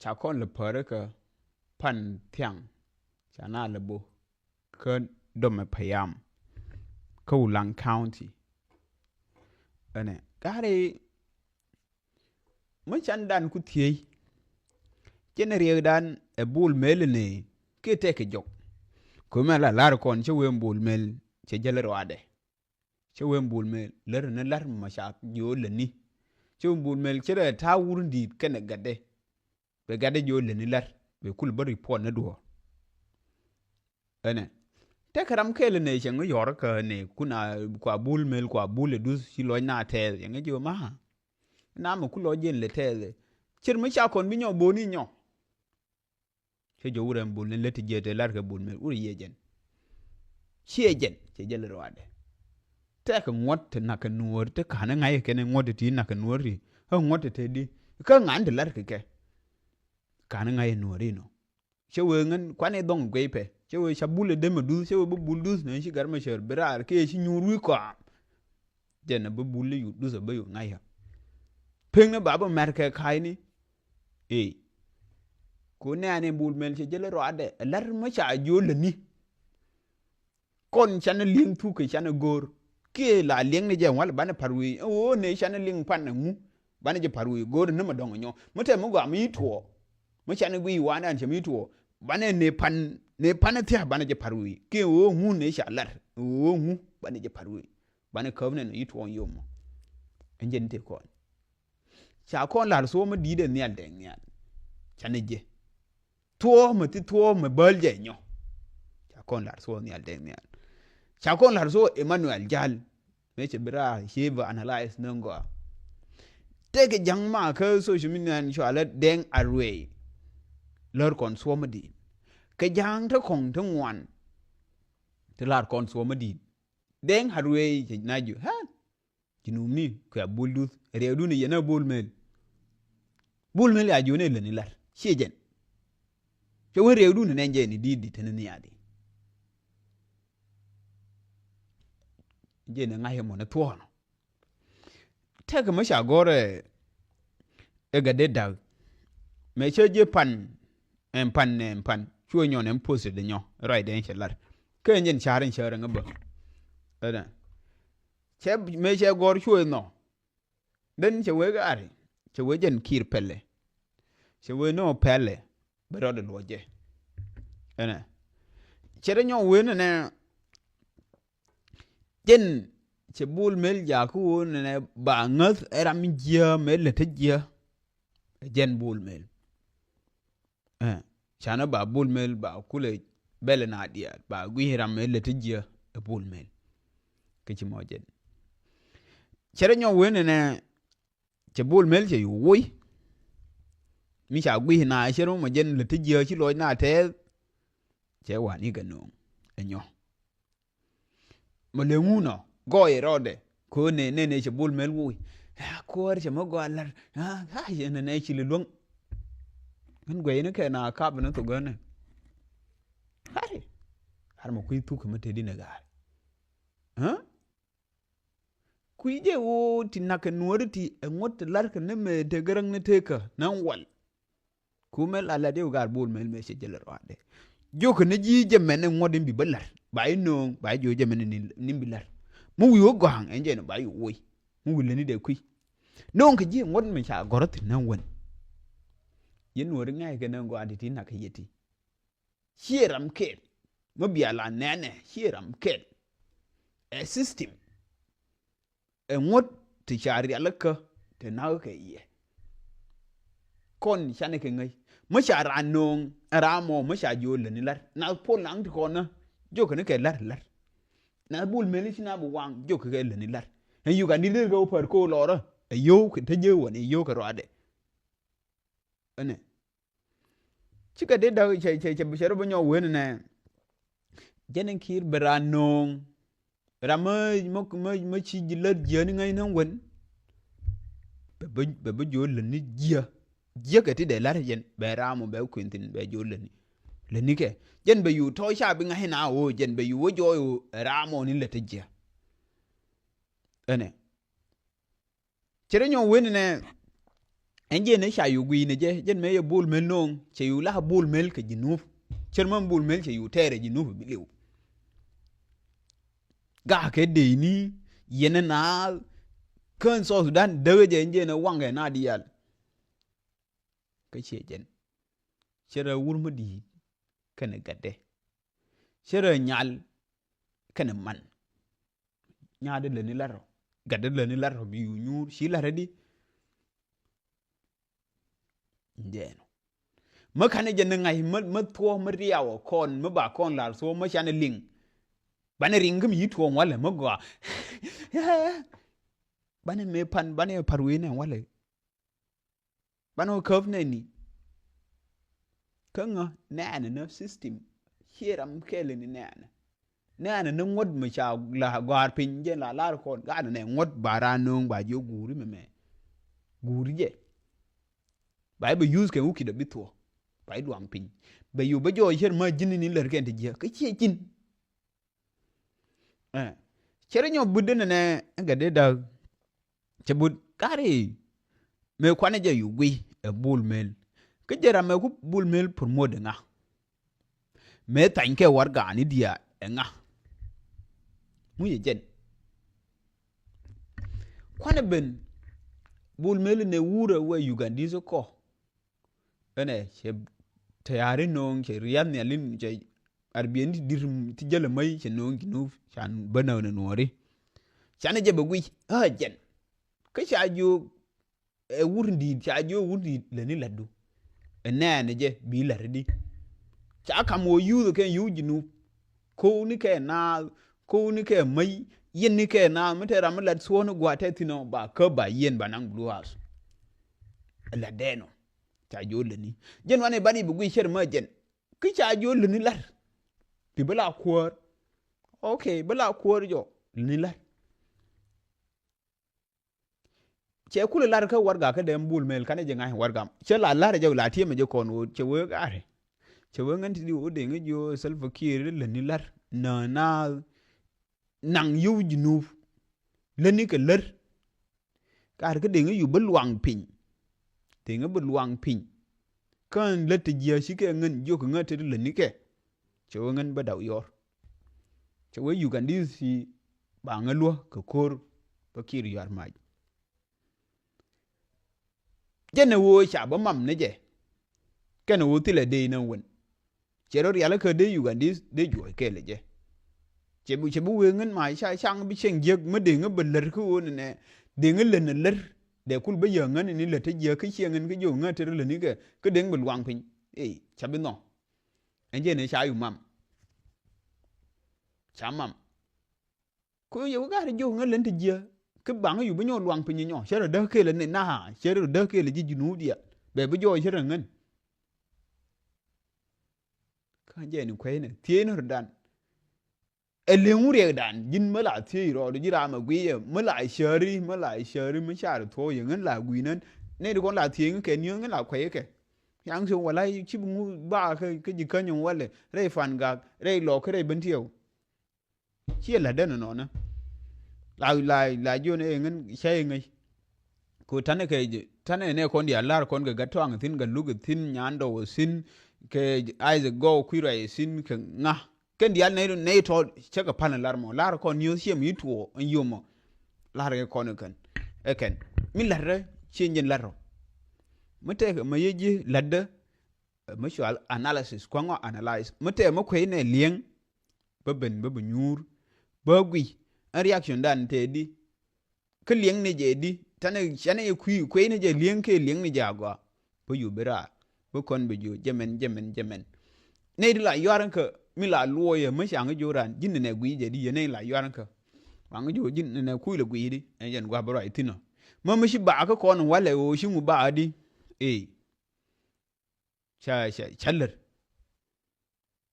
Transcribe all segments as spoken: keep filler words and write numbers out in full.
Ca kɔn lɛ päri kɛ pan thiaŋ ca na lɛ bo kä dɔmɛ payam kä Ulaŋ County. Ɛnɛ gari mi can dan ku thiey cɛ ni riɛkdan ɛ Bol Mel ni kiɛ tɛk kɛ jɔk. Kumɛ la lar kɔn cɛ wee Bol Mel cɛ jäl ruadɛ. Cɛ wee Bol Mel lär ni lar ma ca jiö läni. Cɛ wee Bol Mel cɛ rɛ ta̱a̱ wur di̱i̱t kɛnɛ gatdɛ. Bɛ gatdɛ jiö läni lar bɛ kul bä report ni duɔ̱ɔ̱r. Ɛnɛ tɛk ram kɛl nɛ cɛ ŋä yɔr kä nɛ kuna kua Bol Mel kua Bol ɛ duth ci lɔc na tɛɛth cɛ ŋä jiö ma. Na mɛ ku lɔc jɛn lɛ tɛɛth cir mi ca kɔn bi nyɔ boni nyɔ. Cɛ jɔw wurɛ Bol ni lät ti jiɛ tɛ lar kɛ Bol Mel wurɛ yɛ jɛn. Ciɛ jɛn cɛ jɛl ruadɛ. Tɛk ŋuɔ̱t ti nak kɛ nuɔ̱ɔ̱ri ti ka̱n ŋa̱c kɛn ŋuɔ̱t ti nak kɛ nuɔ̱ɔ̱ri ɛ ŋuɔ̱t ti te di kä ŋa̱n ti lar kɛ kɛ. Ka̱n ŋa̱c nuɔ̱ɔ̱ri nɔ. Cɛ wee ŋän kuan i̱ dhɔŋ guey pɛ cɛ wee ca Bol ɛ dem ɛ duth cɛ wee bä Bol duth nɛ ci gar mɛ cär bi raar kiɛ ci nyuur wi̱i̱ kɔam. Jɛn ɛ bä Bol i̱ yut duth ɛ bä yut ŋa̱c ɛ. Pek ni ba bä mɛr kɛ ka̱a̱cni. Ee. Ku nɛɛni Bol Mel cɛ jälä ruaadɛ ɛ lär mä ca jiöl läni. Kɔn canɛ liŋ thuk kɛ canɛ go̱o̱r kiɛ la liŋ ni jɛ wal banɛ pa̱r wi̱i̱ ɛ ɣöö nɛ canɛ liŋ pan ɛ ŋu. Banɛ jɛ pa̱r wi̱i̱ go̱o̱r ni mɛ dɔ̱ŋ ɛ nyɔ mä tɛm mi gɔaa mi yi tuɔɔ. Mä canɛ guiy wa̱a̱ndan cɛ mi yi tuɔɔ banɛ nɛ pan nɛ pan ɛ thia̱a̱ banɛ jɛ pa̱r wi̱i̱ kiɛ ɣöö ŋu nɛ ca lar ɣöö ŋu banɛ jɛ pa̱r wi̱i̱. Banɛ käp nɛn yi tuɔɔŋ yom mɔ. Ɛn jɛn te kɔn ca kɔn la̱r thuɔ̱ɔ̱m mi di̱i̱t ɛ nhial dɛŋ nhial. Canɛ jiɛ thuɔ̱ɔ̱m mi thi thuɔ̱ɔ̱m mi bäl jɛ nyɔ. Ca kɔn la̱r thuɔ̱ɔ̱m nhial dɛŋ nhial. Ca kɔn la̱r thuɔ̱ɔ̱m Emmanuel Jal. Mëë cɛ bi raar ci bä analyze ni ŋɔa. Tëëkɛ ja̱ŋ ma kä social media ni cɔalɛ Dɛŋ Aruey. Lär kɔn thuɔ̱ɔ̱m mi di̱i̱t kɛ ja̱ŋ te kɔŋ te ŋuan. Te la̱r kɔn thuɔ̱ɔ̱m mi di̱i̱t. Dɛŋ Aruey cɛ na jiö ha. Jinubni kɛ a Bol duth riɛkdun yɛn a Bol Mel. Bol Mel ya jiön ɛ läni lar ciɛ jɛn. Cɛ wen riɛkdun nɛ jɛ ni di̱i̱t di̱t teni nhiaadi. Jɛ ni ŋa̱c ɛmɔ ni thuɔ̱ɔ̱nɔ. Tɛk mi ca gɔ̱r ɛ ɛ gat dee da̱k. Mɛ cä ji̱ pan ɛn pan ɛn pan cuɛ nyɔn ɛn posted nyɔ ruacdɛ ɛn cɛ lar. Kä ɛn jɛn ca̱r ɛn cäär ɛŋä bä. Ɛnɛ cɛ mëë cɛ gɔ̱r cuɛ nhɔ. Den cɛ wee ɣaari cɛ wee jɛn ki̱i̱r pɛlɛ. Cɛ wee nɔ pɛlɛ bɛ rɔɔdɛ luɔcɛ. Ɛnɛ cɛ rɛ nyɔ wee nɛnɛ. Jɛn cɛ Bol Mel jakä wee nɛnɛ ba ŋäth ɛ ram jiä mɛ lät tä jiä. Ɛ jɛn Bol Mel. Ɛ canɛ ba Bol Mel ba kulɛ bɛlɛ na diaal ba gui̱i̱ ram ɛ lät tä jiä ɛ Bol Mel. Kä ci mɔ jɛn cɛ rɛ nyɔ wee nɛnɛ. Cɛ Bol Mel cɛ yu woc. Mi ca gui̱i̱ na cɛ rɛ mɔ jɛn lät tä jiä ci lɔc na tɛɛth. Cɛ wani kɛ no̱o̱ŋ ɛ nyɔ. Mɛ lɛ ŋun ɔ gɔɔyɛ rɔɔdɛ ko̱ nɛ nɛ nɛ cɛ Bol Mel woc. Kuäär cɛ mɛ gɔaa lar. Nɛ nɛ ci lɛ luäŋ. Ŋän guɛcni kɛ na kap ni thok gänɛ. Hari har mɛ kui̱ thuk kɛ mɛ te di nɛ ga̱a̱r. Kui̱ jɛ ɣöö ti nak kɛ nuɔ̱ɔ̱ri ti ɛ ŋuɔ̱t ti lar kɛ ni mɛ te gäräŋ ni tekä ni wal. Kumɛ la lat yɛ wä gaar Bol Mel mɛ cɛ jɛ lɛ ruaadɛ. Jiökɛ ni ji̱ jɛ mɛn ɛ ŋuɔ̱t in bi bä lar ba i̱ nööŋ ba i̱ jiö jɛ mɛn ni bi lar. Mi wi̱i̱ wä gɔ̱a̱ŋ ɛn jɛ ni ba i̱ woc mi wi̱i̱ läni dee kui̱. Nööŋ kɛ ji̱ ŋuɔ̱t mi ca gɔ̱rä thi̱n ni wän. Yɛn nuɔ̱ɔ̱ri ŋa̱c kɛ ni gɔaa ti ti nak kɛ yɛ ti. Ciɛ ram kɛl mi bia la nɛnɛ ciɛ ram kɛl. Ɛ system. Ɛ ŋuɔ̱t ti ca rialikä ti nakä kɛ yɛ. Kɔn canɛ kɛ ŋäc mi ca raan nööŋ ɛ ram mɔ mi ca jiöl läni lar nath puɔl naŋ ti kɔn nä. Jiökɛ ni kɛ lar lar. Nath Bol Mel ci na bi waŋ jiökɛ kɛ läni lar. Ɛn yuk an di ler kɛ wä pär ko̱o̱k lɔrä ɛ yio̱w kɛ te jiö wän ɛ yio̱w kɛ ruaadɛ. Ɛnɛ cikɛ dee da̱k cɛ cɛ cɛ cɛ rɔ bä nyɔk wen nɛ. Jɛn in ki̱i̱r bɛ raan nööŋ. Ram mä mä mä ci ji̱ lät jiäni ŋäcni wen. Bɛ bä bɛ bä jiö lätni jiä. Jiäkɛ ti dee la̱t jɛn bɛ ram mɔ bɛ kuën thi̱n bɛ jiö lätni. Lätnikɛ jɛn bɛ yu tɔ̱ ca bi ŋa̱cni a ɣöö jɛn bɛ yu wä jɔɔc ɣöö ram mɔ ni lät ti jiä. Ɛnɛ. Cɛ rɛ nyɔk wen nɛ Ɛn jɛn ɛ ca yu gui̱i̱nɛ jɛ, jɛn mɛ yɛ Bol Mel no̱o̱ŋ, cɛ yu la Bol Mel kɛ Jinub. Cɛr mɛ Bol Mel cɛ yu tɛɛrɛ Jinub bi liw. Gakɛ dee ni yɛn ɛ naath kään South Sudan däk jɛ, ɛn jɛn ɛ waŋkɛ na diaal. Kä ciɛ jɛn. Cɛ rɛ wur mi di̱i̱t kɛnɛ gatdɛ. Cɛ rɛ nyal kɛnɛ man. Nyaatdɛ lätni la̱t rɔ. Gatdɛ lätni la̱t rɔ bi yu nyuur. Ci la̱t rɛ di. Jɛn ɔ. Mä kanɛ jɛ ni ŋa̱c mä, mä thuɔ̱k mä riaw ɔ kɔn mä ba kɔn la̱r thuɔ̱k mä canɛ liŋ. Banɛ riŋ kä mi yi tuɔ̱ɔ̱ŋ walɛ mä gɔaa. Banɛ mëë pan, banɛ par wee nɛ walɛ. Banɛ wä käp nɛni. Kä ŋä nɛɛnɛ ni system. Ciɛ ram kɛɛlɛ ni nɛɛnɛ. Nɛɛnɛ ni ŋuɔ̱t mi ca la gɔ̱a̱r piny jɛ la lar kɔn. Ganɛ nɛ ŋuɔ̱t ba raan nööŋ ba jiɛ guuri mɛmɛ. Guuri jɛ. Ba i̱ bɛ use kɛ wukit a bi thuɔ̱k. Ba i̱ luaŋ piny. Bɛ yo̱ bä jɔɔc cär mä ji̱n ni lär kɛn ti jiäk. Kä ciɛ ji̱n. Ɛ, cɛrɛ nyɔ but denɛ nɛ ɛn kɛ dee da̱k. Cɛ but kari mëë kuanɛ jɛ yu gui ɛ Bol Mel. Kä jɛ ram mɛ ku Bol Mel promote ŋa. Mëë thany kɛ warɛgani diaal ɛ ŋa. Mu yɛ jɛn. Kuanɛ ben Bol Mel nɛ wurɛ wɛ Ugandese kɔ. Ɛnɛ cɛ tɛyari no̱o̱ŋ cɛ riath nhial in cɛ arbiɛn ti dir ti jälɛ mäc cɛ no̱o̱ŋ Jinub can bä näk nɛ nuɔ̱ɔ̱ri. Canɛ jɛ bɛ guic a jɛn. Kä ca jiök ɛ wur in di̱i̱t ca jiök wur in di̱i̱t lätni la̱tdu. Ɛ nɛɛnɛ jɛ bi la̱t di. Ca kam wä yuuth kɛ yio̱w Jinub. Ko̱w ni kɛ naath, ko̱w ni kɛ mäc, yɛn ni kɛ naath mi te ram mi lat thuɔ̱ɔ̱n ni gua̱a̱t tɛ thi̱n ɔ ba käp ba yɛn ba naŋ Blue House. Ɛ lat dɛn ɔ. Ca jiök lätni. Jɛn wanɛ bani bi guic cär mä jɛn. Kä ca jiök lätni lar. Ti bi la kuäär. Ok, bi la kuäär jɔ. Lätni lar. Cɛ kulɛ lar kä warɛga kä dee Bol Mel kanɛ jɛ ŋa̱c warɛga. Cɛ la lar jɛ la tiɛmɛ jɛ kɔn ɣöö cɛ wee ga̱rɛ. Cɛ wee ŋän ti di ɣöö dee ŋä jiök Salva Kiir lätni lar. Nä na naŋ yio̱w Jinub. Lätni kɛ lär. Kar kä dee ŋä yu bä luaŋ piny. Dee ŋä bä luaŋ piny. Kään lät ti jiääk ci kɛ ŋän jiök kɛ ŋä tet lätni kɛ. Cɛ wee ŋän bä daw yɔr. Cɛ wee Ugandese ci ba ŋä luäk kɛ ko̱r bä Kiir yuar mac. Jɛn ɛ ɣöö ca bä mam ni jɛ. Kɛn ɛ ɣöö thilɛ dee inɛ wän. Cɛ rɔ rialikä dee Ugandese dee juɔc kɛɛl ɛ jɛ. Cɛ bi, cɛ bi wee ŋän ma ca caŋ bi cieŋ jiäk mi dee ŋä bä lär kä ɣöö nɛnɛ dee ŋä lät ni lär. Dee kul bä yɛ ŋän ni lät te jiäk kä cieŋ ŋän kä jiök ŋä te rɔ lät ni kɛ kä dee ŋä bä luaŋ piny. Ey, ca bi nhɔk. Ɛn jɛn ɛ ca yu mam. Ca mam. Ku yɛ wä gat jiök ŋän län ti jiä. Kä baŋ yu bi nyɔk luaŋ piny nyɔ. Cɛ rɔ däk kɛɛl ni na. Cɛ rɔ däk kɛɛl ji̱ Jinub diɛ. Bɛ bi jɔɔc cɛ rɔ ŋän. Kä jɛ ni kuɛy ni thiee ni rɔ dan. Ɛ leŋ wuriɛk dan ji̱n mi la thiee rɔ di ji̱ ram ɛ guiy ɛ mi la cääri mi la cääri mi car thuɔɔ yɛ ŋän la guiy nän. Nɛ di kɔn la thiee ŋä kɛ ni ŋä la kuɛy kɛ. Yaŋ thiee wala ci bi ŋu ba kä ji̱ käny walɛ rɛy Fan Gak rɛy Lɔk kä rɛy Bentiu. Ciɛ la̱tdä nɔnɔnä. La, la, la jiɔn ɛ ŋän cä ɛ ŋäc. Ko tanɛ kɛ jɛ, tanɛ nɛ kɔn diaal la̱r kɔn kɛ Gat Tɔaŋ thi̱n, Gat Luk thi̱n, Nyandɔw thi̱n, kɛ Isaac Gɔw Kuiruac thi̱n, kɛ ŋa. Kɛn diaal nɛy, nɛy tɔt cä kɛ pal in la̱r mɔ. La̱r kɔn niöth ciɛ mi tuɔɔ in yom mɔ. La̱r kɛ kɔn ɛ kɛn. Ɛ kɛn. Mi la̱tdä ciɛ jɛn la̱r rɔ. Mi tɛk mɛ yec ji̱ la̱tdä. Ɛ, mi cual analysis, kuaŋɔ analyze. Mi tɛɛ mi kuec nɛ liɛŋ, bä ben, bä bi nyuur, bä guic. Ɛn reaction dan tɛɛ di. Kä liɛŋ ni jɛ di. Tanɛ, canɛ yɛ kui̱, kuec ni jɛ liɛŋ kɛ liɛŋ ni jɛ agɔa. Bä yu bi raar. Bä kɔn bi jiö, jɛmɛn, jɛmɛn, jɛmɛn. Nɛy di la yuar kä, mi la luɔyɛ, mi ca ŋä jiö ran, ji̱n ni nɛ guic jɛ di, yɛ nɛy la yuar kä. Wa ŋä jiö, ji̱n ni nɛ kui̱ lɛ guic di, ɛn jɛn gua̱ bä ruac thi̱n ɔ. Mä mi ci ba kä kɔn walɛ ɣöö ci ŋu ba di. Ee. Ca, ca, ca lär.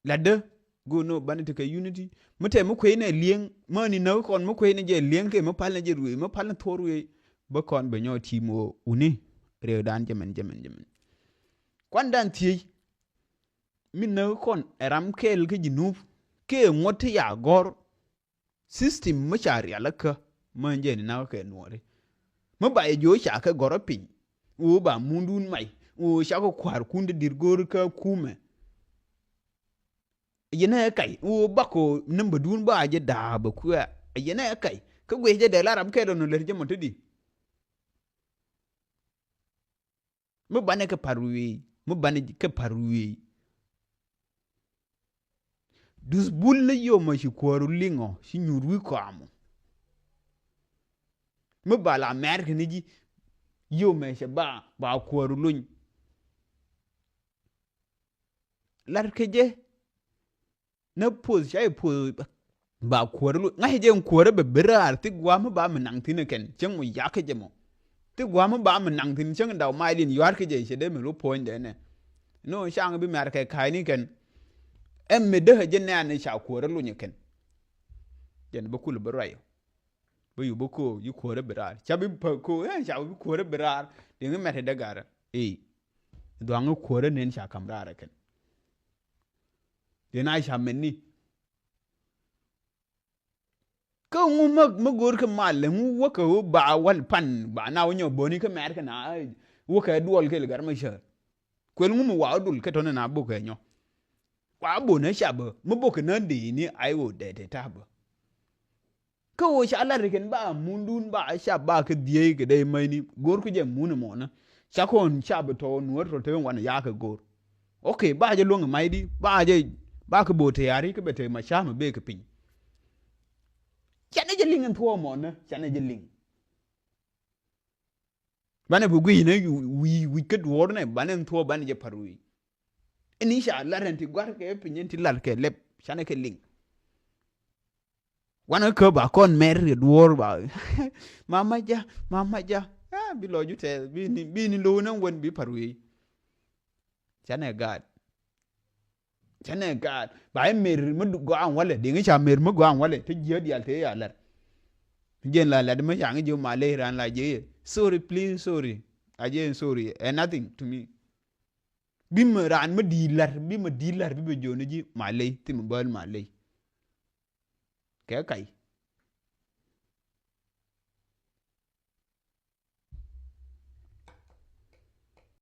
La̱tdä go̱o̱r ni banɛ tekɛ unity. Mi tɛɛ mi kuecnɛ li̱eŋ, mäni näk kɔn mi kuecnɛ jɛ li̱eŋ kɛ mi palnɛ jɛ ruëë, mi palnɛ thuɔ̱k ruëë. Bä kɔn bɛ nyɔk ti̱i̱m ɣöö wuni riɛkdan jɛmɛn, jɛmɛn, jɛmɛn. Kuandan thiec. Mi näk kɔn ɛ ram kɛɛl kä Jinub kɛ ŋuɔ̱t ti ya gɔ̱r. System mi ca rialikä mä jɛ ni nakä kɛ nuɔri. Mi ba yɛ jiö ca kɛ gɔrä piny. Ɣöö ba mundun mac. Ɣöö cakɔ kua̱r kun dee di̱r go̱o̱r kä kumɛ. Yɛn ɛ kac ɣöö bakɔ nambädun ba jɛ da̱a̱p ɛ kuɛ. Yɛn ɛ kac kä guic jɛ dee la rap kɛ dɔn lät jɛ mɔ te di. Mi banɛ kɛ par wi̱i̱, mi banɛ kɛ par wi̱i̱. Dus bul ni yomɛ ci kuääru liŋɔ ci nyuur wi̱i̱ kɔamɔ. Mi ba la mɛr kɛ ni ji̱ yomɛ cɛ ba, ba kuääru luny. Lar kɛ jɛ. Nä puɔth ca i̱ puɔth ba kuäärä lo̱c. Ŋa̱cä jɛ in kuäärä bɛ bi raar, thik gua̱a̱m mi ba mi naŋ thi̱n ɛ kɛn cäŋ mɔ yakä jɛ mɔ. Thik gua̱a̱m mi ba mi naŋ thi̱n cäŋ daw mac lin yua̱a̱r kä jɛ cɛ dee mi lo̱ puɔ̱ny dee nɛ. Ni ɣän caŋ bi mɛr kɛ ka̱a̱cni kɛn. Ɛn mi dee jɛ nɛɛn ni ca kuäärä lo̱c ɛ kɛn. Jɛn bä kul bä ruac ɔ. Bä yu bä ko̱o̱k yi kuäärä bi raar. Ca bi pä ko̱o̱k, ɛn ca bi kuäärä bi raar. Diŋ mɛt dee garä. Ey. Dhuaŋ kuäärä nen ca ka̱m raar ɛ kɛn. Dee na ca mɛn ni. Kä ŋu mä, mä go̱o̱r kä mal, ŋu wäkɛ wä ba wal pan, ba na wä nyɔ böni kä mɛr kä na, wäkɛ duɔl kä lɛ gar mä cär. Kuɛl ŋu mi wa wä dul kä tɔni na bokɛ nyɔ. Wa bönä ca bä, mä bokɛ na dee ni ay wä dee te ta bä. Kä ɣöö ca lar kɛn ba mundun ba ca ba kä dhiey kɛ dee mäcni go̱o̱r kä jɛ mun mɔnä. Ca kɔn ca bi tɔɔ nuɔ̱ɔ̱r tɔ̱ te wan ya̱a̱ kɛ go̱o̱r. Ok, ba jɛ luäŋ mac di, ba jɛ, ba kɛ bo̱o̱ te ya̱a̱ri kä bɛ te ma ca̱a̱m bee kɛ piny. Canɛ jɛ liŋ ɛn thuɔɔ mɔnä, canɛ jɛ liŋ. Banɛ bi gui̱c nɛ wi̱i̱ wi̱c kä duɔ̱ɔ̱r nɛ, banɛ ɛn thuɔɔ banɛ jɛ pa̱r wi̱i̱. Ɛn i̱ ca lar ɛn ti gua̱r kɛ piny ɛn ti lar kɛ lɛp, canɛ kɛ liŋ. Wanɛ kä ba kɔn mɛr kɛ duɔ̱ɔ̱r ba. Mama ja, mama ja. Ah, bi lɔ ju tɛth, bi ni, bi ni lo̱w nɛ wän bi pa̱r wi̱i̱. Canɛ gaat. Canɛ gaat. Ba i̱ mer mi gɔaa walɛ, diŋ i̱ ca mer mi gɔaa walɛ. Te jiɛ dial te ya lar. Jɛn la lat mi ca ŋi ji̱ ma ley ran la jiɛ yɛ. Sorry, please, sorry. A jiɛ sorry. Eh, nothing to me. Bi mi ran mi di lar, bi mi di lar, bi bi jiɔni ji̱ ma ley, thi mi bäl ma ley. Kɛ kac.